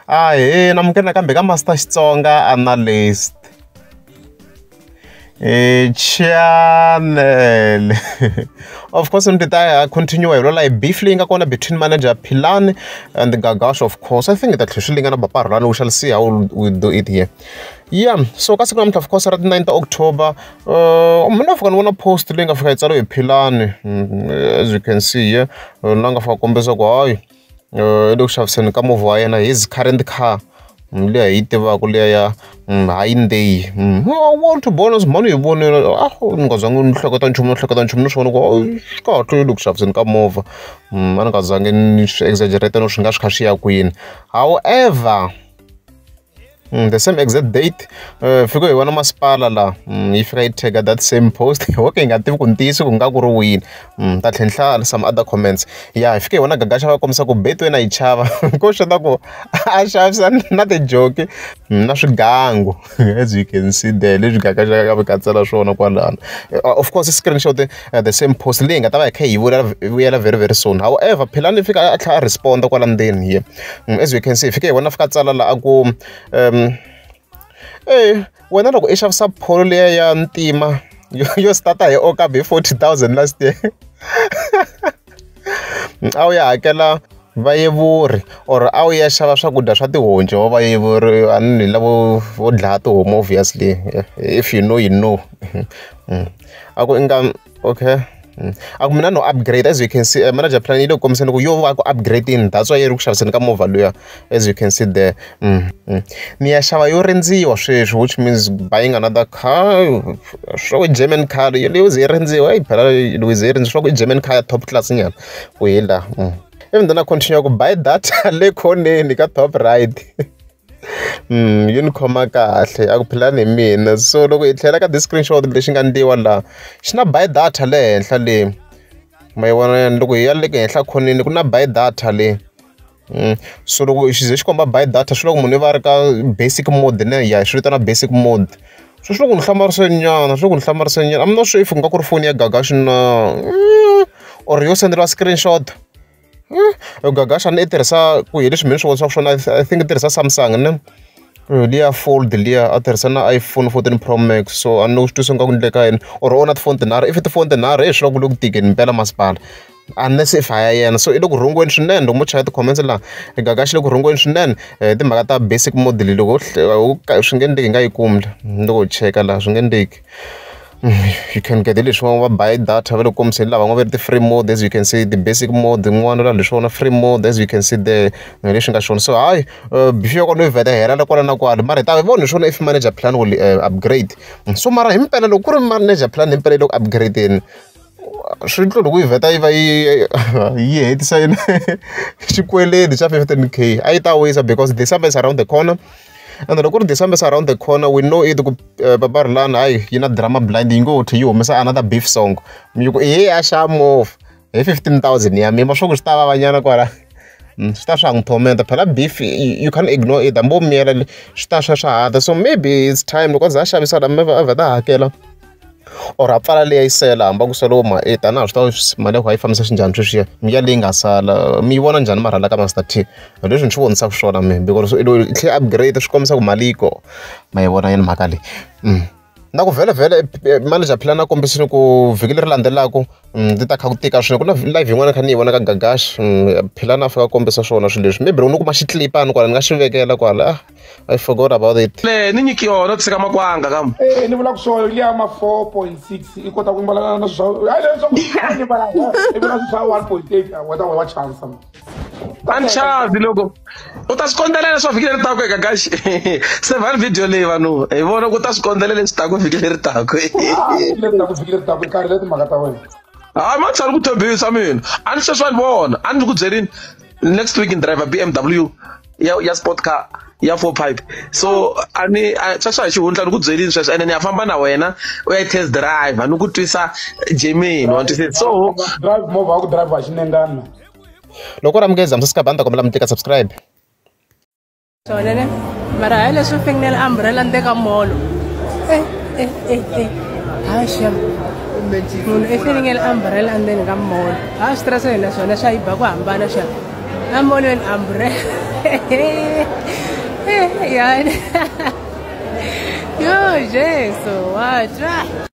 Ahee namukela nakambe ka Master Xitsonga Analyst channel. Of course ni ta continue hi lola hi beef leyi nga kona between manager Philani and Gagash. Of course I think ta tlhela swi lingana Papa Rhulani. We shall see how we do it here. Yeah, so ka siku namuntlha, of course, ra ti 9 ta October, mina fika ni vona post leyi nga fika yi tsariwe hi Philani, as you can see here, la nga fika kombisa ku hayi i le ku xaviseni ka movha wa yena, his current car liya hi yi tivaka liya ya Hyundai. Well, to be honest, mani hi vonile a ni nga zangi ni hleketa nchumu, ni hleketa nchumu, ni swi vona ku swi kahle le ku xaviseni ka movha. A ni nga zangi ni swi exaggerate no swi nga swi kha swi ya kwini. However, the same exact date, fika hi vona masipala la yi fika yi tag that same post. Okay, hi nga tivi ku ntiyiso ku nga ku ri wini. Ta tlhela ni hlaya some other comments. Ya hi fike hi vona Gagash va kombisa ku Betway na yi chava ko xota ku a xavisa na tijoki na swigangu, as you can see there, leswi Gagash a nga tsala swona kwalano. Of course, screenshot the same post leyi nga ta va hi kha hi vuyela very very soon. However, Philani fika a tlhela a responda kwala ndzeni here. As you can see, fike hi vona fika tsala la a ku wena loko i xavisa Polo liya ya ntima yo start hi Okabi hi 40,000 last year, a wu ya hakela vayevuri or a wu ya xava swakudya swa tihonci wa vayevuri? A ni lavo vo dlaya tihomu, obviously. If you know, you know. A ku i nga okay. A ku mina no upgrade. As you can see, manager Philani yi le ku kombiseni ku yo va ku upgrading, that's why yi ri ku xaviseni ka movha luya, as you can see there. Ni ya xava yo rindziwa sweswi, which means buying another car, swa ku German car leyo ze yi rindziwa. Eyi phela loko yi ze yi rindziwa, swa ku i German car ya top class nyana ku hi la. Even then I continue ku buy data le khoneni ka top right. Yi ni khoma kahle a ku Philani hi mina. So loko hi tlhela ka this screenshot lexi nga ndiwa laha, xi na buy data le henhla le, ma yi vona? Loko hi ya le henhla khoneni ku na buy data le. So loko xi ze xi komba buy data, swi loko munhu i va a ri ka basic mode ne, ya swi vitana basic mode. So swi le ku ni hlamariseni nyana, swi le ku ni hlamariseni nyana. I'm not sure if ku nga ku ri foni ya Gagash na or yo senderiwa screenshot. Gagash a ni i tirhisa ku hi leswi mina swi vonisaka swona, I think i tirhisa Samsung ne, liya Fold liya, a tirhisa na iPhone 14 Pro Max. So a ni swi twisi nga ku ndleka yini or o na tifoni tinharhu. If tifoni tinharhu, hi swi loko ku le ku tikeni mpela masipala, unless if a ya yena. So i le ku rhungiweni swinene. Loko mo chaya ti-comments laha, Gagash le ku rhungiweni swinene hi timhaka ta basic mode. Loko swi nge endleki hi nga yi kumi loko hi cheka laha, swi nge endleki you can get leswi va buy data va le ku kombiseni laha, van'wana va ri ti-free mode, as you can see, the basic mode yin'wana la leswiwona free mode, as you can see there, leswi nga swona. So hayi, beef ya kona yi vheta yi hela kwala na kwala, mara hi ta vona hi swona if manager Philani will upgrade. So mara hi mpela loko ku ri manager Philani hi mpela yi le ku upgrade-eni, swi tlo loko yi vheta yi va yi hetisa yini xikweleti xa 15K a yi ta wisa, because December is around the corner. And loko ku ri December is around the corner, we know it ku Papa Rhulani hayi yi na drama blind, yi ngo tlhe yi humesa another beef song mi ku he a xava movha hi 15,000 ya mina, swa ku swi ta vava nyana kwala. Swi ta swa n'wi torment phela. Beef you can't ignore it, hambi wo miyela swi ta swa swa hata. So maybe it's time loko a za a xavisa la a vheta a hakela or a pfala leyi sela, hambi a ku sele wo ma eight, a na ha swi tiva mali ya ku a yi fambisa xinjhani sweswiya. Mi ya leyi nga sala mi yi vona njhani marhala ka Master T? Leswi ni swi vonisaka swona mina, because i tlhe upgrade, swi kombisa ku mali yi kona. Ma yi vona yini mhaka leyi? Na ku vhele vhele manager Philani a kombisile ku vhiki leri landzelaka ti ta kha ku tika swinene. Ku na live yin'wana kha ni yi vona ka Gagash, Philani a fika a kombisa swona swilo leswi. Maybe loko ni kuma xiclipani kwala ni nga xi vekela kwala. I forgot about it. Le ni nyiki yona tshika makwanga kam. Eh, ni vula ku swona liya ma 4.6 i kota ku mbala na swa hayi leswaku ni mbala i vula swa 1.8 wa ta wa chance. A ni chavi loko u ta swi kondzelela swa vhiki leri taku eka Gagash. Sevhani video leyi vanhu hi vona ku ta swi kondzelela leswi taku vhiki leri taku. Vhiki leri taku, vhiki leri taku i karhi le timhaka ta wena. Hayi, ma tshari ku tshembisa mina, a ni sweswi va ni vona, a ni ku byerini next week ni driver BMW ya sport car ya four pipe. So a ni sweswo hi xihundla ni ku byerini sweswo, ene ni ya famba na wena u ya test driver, ni ku twisa Germany wa twisisa. So drive movha wa ku driver xinengana. Loko u ri amukeza mi ni ta kombela mi tlika subscribe. Swona ne, mara hayi leswo finginela umbrella ndzeni ka mall. Eh eh eh eh, hayi xem, munhu i finingela umbrella endzeni ka mall. A swi stress hina swona swa yi ba ku hambana xa a molweni umbrella. Eh, yani. Yo, Jesu, wa twa.